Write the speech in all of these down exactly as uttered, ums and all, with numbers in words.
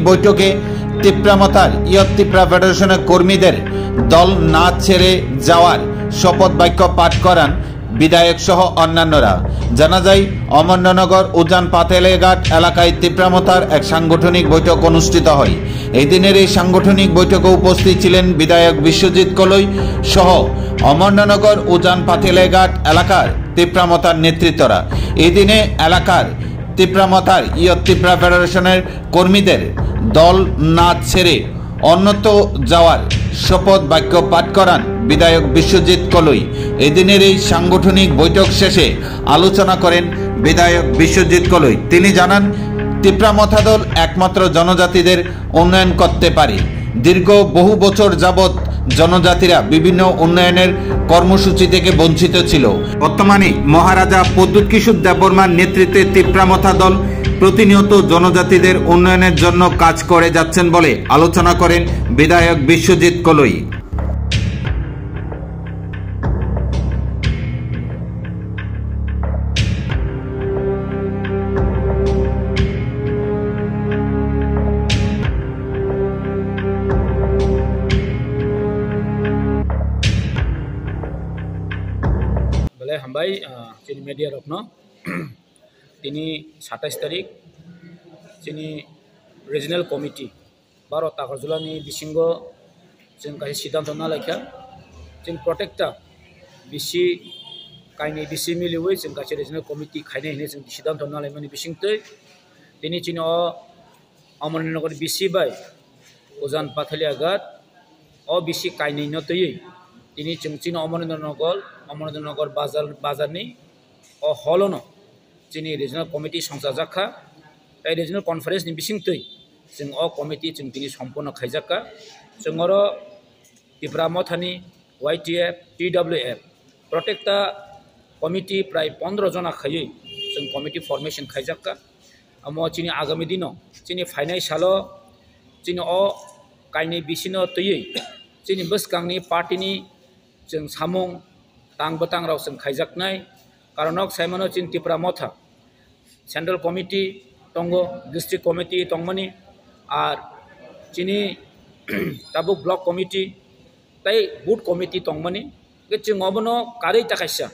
বৈঠকে তিপ্রা মথার ইয়ত তিপ্রা ফেডারেশনের কর্মীদের দল না ছেড়ে যাওয়ার শপথ বাক্য পাঠ করান বিধায়ক সহ অন্যান্যরা। জানা যায়, অমরেন্দ্রনগর উজান পাথেলেঘাট এলাকায় তিপ্রা মথার এক সাংগঠনিক বৈঠক অনুষ্ঠিত হয়। এই দিনের এই সাংগঠনিক বৈঠকে উপস্থিত ছিলেন বিধায়ক বিশ্বজিৎ কলই সহ অমরেন্দ্রনগর উজান পাথেলেঘাট এলাকার তিপ্রা মথার নেতৃত্বরা। এই দিনে এলাকার তিপ্রা মথার ইয়ত তিপ্রা ফেডারেশনের কর্মীদের দল না ছেড়ে অন্যত্র যাওয়ার শপথ বাক্য পাঠ করান বিধায়ক বিশ্বজিৎ কলই। এদিনের এই সাংগঠনিক বৈঠক শেষে আলোচনা করেন বিধায়ক বিশ্বজিৎ কলই। তিনি জানান, তিপ্রা মথা দল একমাত্র জনজাতিদের উন্নয়ন করতে পারে। দীর্ঘ বহু বছর যাবৎ জনজাতিরা বিভিন্ন উন্নয়নের কর্মসূচি থেকে বঞ্চিত ছিল। বর্তমানে মহারাজা প্রদ্যুৎ কিশোর দেববর্মার নেতৃত্বে তিপ্রা মথা দল প্রতিনিয়ত জনজাতিদের উন্নয়নের জন্য কাজ করে যাচ্ছেন বলে আলোচনা করেন বিধায়ক বিশ্বজিৎ কলই। Belai hambai, ah, chini media rokno. Tini satais tarik chini regional committee Bharat Agartala ni bisingo chwng kaisa siddhanto nalaikha, chwng protector bisi kainwi bisi miliwi chwng kaisa regional committee khainai hinwi chwng siddhanto nalaimani bisingtwi tini chini o Amarnagar bisi bai Ujan Pathalia Ghat o bisi kainwi no twiwi tini chwng chini Amarnagar, Amarnagar bazar, bazar ni o hall o no chini regional committee songchajak kha. Tai regional conference ni bisingtwi chwng o committee chwng tini sompurno khaijak kha. Chwng oro Tipra Mothani Y T F, T W F, protector committee prai pondro jona khaiwi chwng committee formation khaijak kha. Amo chini agami dino, chini phainai salo, chini o kainwi bisino twiwi, chini bwskangni party ni chwng samung tang bwtang rok chwng khaijaknai. Karon nok saimano chini Tipra Motha Central Committee tongo, District Committee tongmani, ar chini tabuk Block Committee tei Booth Committee tongmani. Hwnkhe chwng obono karwi ta kaisa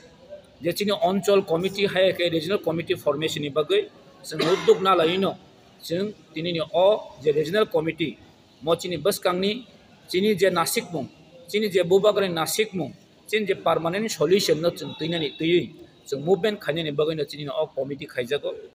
je chini Onchol Committee hai khe Regional Committee formation ni bagwi chwng udduk nalaino chwng tinini o je Regional Committee mo chini bwskangni chini je nasikmung, chini je bubagrani nasikmung, chini je permanent solution no chwng twinani twiwi chwng movement khainani bagwino chini o committee khaijago.